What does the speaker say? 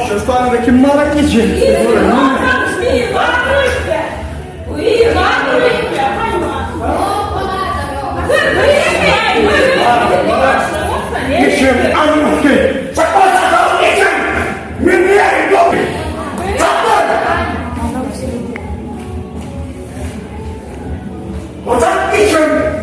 Şu kim var ki? Geçim, anam ki. Çakma çakal geçim. Milli yok. Çakma. Ocak geçim.